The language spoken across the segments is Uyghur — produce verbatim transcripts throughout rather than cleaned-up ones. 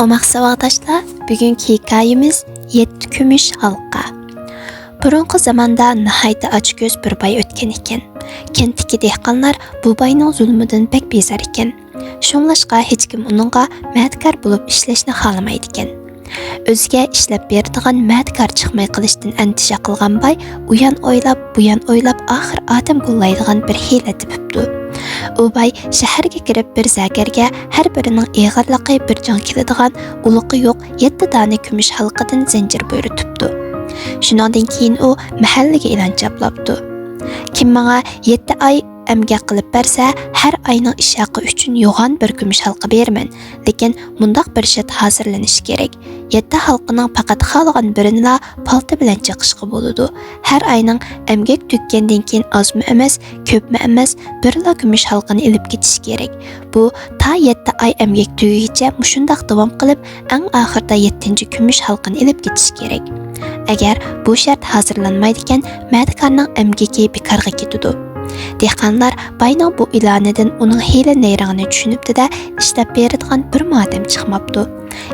ئوماق ساۋاقداشلار، بۈگۈنكى ھېكايىمىز يەتتە كۈمۈش ھالقا. بۇرۇنقى زاماندا ناھايىتى ئاچكۆز بىر باي ئۆتكەن ئىكەن. كەنتتىكى دېھقانلار بۇ باينىڭ زۇلۇمىدىن بەك بىزار ئىكەن. شۇڭلاشقا ھېچكىم ئۇنىڭغا مەدىكار بولۇپ ئىشلەشنى خالىمايدىكەن. ئۆزىگە ئىشلەپ بېرىدىغان مەدىكار چىقماي قېلىشتىن ئەندىشە قىلغان باي ئۇيان ئويلاپ، بۇيان ئويلاپ، ئاخىر ئادەم گوللايدىغان بىر ھىيلە تېپىپتۇ. ئۇ باي شەھەرگە كىرىپ، بىر زەگەرگە ھەر بىرىنىڭ ئېغىرلىقى بىر جاڭ كېلىدىغان، ئۇلىقى يوق يەتتە دانە كۈمۈش ھالقىدىن زەنجىر بۇيرۇتۇپتۇ. شۇنىڭدىن كېيىن ئۇ مەھەللىگە ئېلان چاپلاپتۇ: «كىم ماڭا يەتتە ئاي ئەمگەك قىلىپ بەرسە، ھەر ئاينىڭ ئىش ھەققى ئۈچۈن يوغان بىر كۈمۈش ھالقا بېرىمەن. لېكىن مۇنداق بىر شەرت ھازىرلىنىشى كېرەك: يەتتە ھالقىنىڭ پەقەت خالىغان بىرىنىلا پالتا بىلەن چېقىشقا بولىدۇ. ھەر ئاينىڭ ئەمگەك تۈگىگەندىن كېيىن ئازمۇ ئەمەس، كۆپمۇ ئەمەس، بىرلا كۈمۈش ھالقىنى ئېلىپ كېتىشى كېرەك. بۇ تا يەتتە ئاي ئەمگەك تۈگىگىچە مۇشۇنداق داۋام قىلىپ، ئەڭ ئاخىرىدا يەتتىنچى كۈمۈش ھالقىنى ئېلىپ كېتىشى كېرەك. ئەگەر بۇ شەرت ھازىرلانمايدىكەن، مەدىكارنىڭ ئەمگىكى بىكارغا كېتىدۇ.» دېھقانلار باينىڭ بۇ ئېلانىدىن ئۇنىڭ ھىيلە نەيرىڭىنى چۈشىنىپتۇ-دە، ئىشلەپ بېرىدىغان بىرمۇ ئادەم چىقماپتۇ.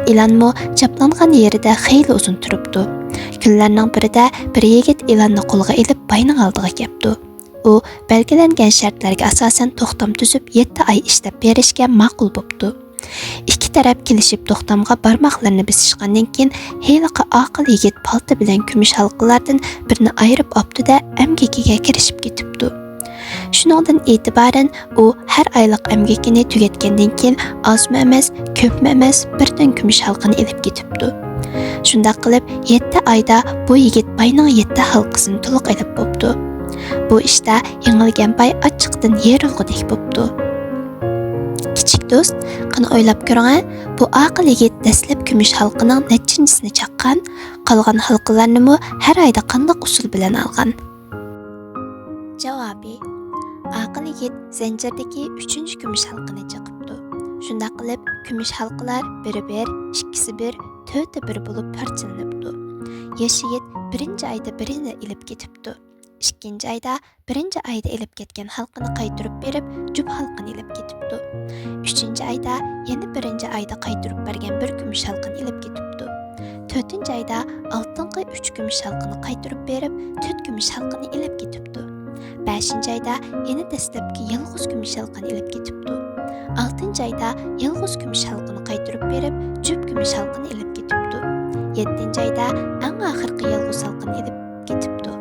ئېلانمۇ چاپلانغان يېرىدە خېلى ئۇزۇن تۇرۇپتۇ. كۈنلەرنىڭ بىرىدە بىر يىگىت ئېلاننى قولىغا ئېلىپ، باينىڭ ئالدىغا كەپتۇ. ئۇ بەلگىلەنگەن شەرتلەرگە ئاساسەن توختام تۈزۈپ، يەتتە ئاي ئىشلەپ بېرىشكە ماقۇل بوپتۇ. ئىككى تەرەپ كېلىشىپ توختامغا بارماقلىرىنى بېسىشقاندىن كېيىن، ھېلىقى ئاقىل يىگىت پالتا بىلەن كۈمۈش ھالقىلاردىن بىرنى ئايرىپ ئاپتۇ-دە، ئەمگىكىگە كىرىشىپ كېتىپتۇ. شۇنىڭدىن ئېتىبارەن ئۇ ھەر ئايلىق ئەمگىكىنى تۈگەتكەندىن كېيىن، ئازمۇ ئەمەس، كۆپمۇ ئەمەس، بىردىن كۈمۈش ھالقىنى ئېلىپ كېتىپتۇ. شۇنداق قىلىپ، يەتتە ئايدا بۇ يىگىت باينىڭ يەتتە ھالقىسىنى تولۇق ئېلىپ بوپتۇ. بۇ ئىشتا يېڭىلگەن باي ئاچچىقتىن يېرىلغۇدەك بوپتۇ. كىچىك دوست، قېنى ئويلاپ كۆرۈڭە، بۇ ئاقىل يىگىت دەسلەپ كۈمۈش ھالقىنىڭ نەچچىنچىسىنى چاققان، قالغان ھالقىلارنىمۇ ھەر ئايدا قانداق ئۇسۇل بىلەن ئالغان؟ جاۋابى: ئاقىل يىگىت زەنجىردىكى ئۈچىنچى كۈمۈش ھالقىنى چېقىپتۇ. شۇنداق قىلىپ، كۈمۈش ھالقىلار بىرى بىر، ئىككىسى بىر، تۆتى بىر بولۇپ پارچىلىنىپتۇ. ياش يىگىت بىرىنچى ئايدا بىرىنى ئېلىپ كېتىپتۇ. ئىككىنچى ئايدا بىرىنچى ئايدا ئېلىپ كەتكەن ھالقىنى قايتۇرۇپ بېرىپ، جۈپ ھالقىنى ئېلىپ كېتىپتۇ. ئۈچىنچى ئايدا يەنە بىرىنچى ئايدا قايتۇرۇپ بەرگەن بىر كۈمۈش ھالقىنى ئېلىپ كېتىپتۇ. تۆتىنچى ئايدا ئالدىنقى ئۈچ كۈمۈش ھالقىنى قايتۇرۇپ بېرىپ، تۆت كۈمۈش ھالقىنى ئېلىپ كېتىپتۇ. بەشىنچى ئايدا يەنە دەسلەپكى يالغۇز كۈمۈش ھالقىنى ئېلىپ كېتىپتۇ. ئالتىنچى ئايدا يالغۇز كۈمۈش ھالقىنى قايتۇرۇپ بېرىپ، جۈپ كۈمۈش ھالقىنى ئېلىپ كېتىپتۇ. يەتتىنچى ئايدا ئەڭ ئاخىرقى يالغۇز ھالقىنى ئېلىپ كېتىپتۇ.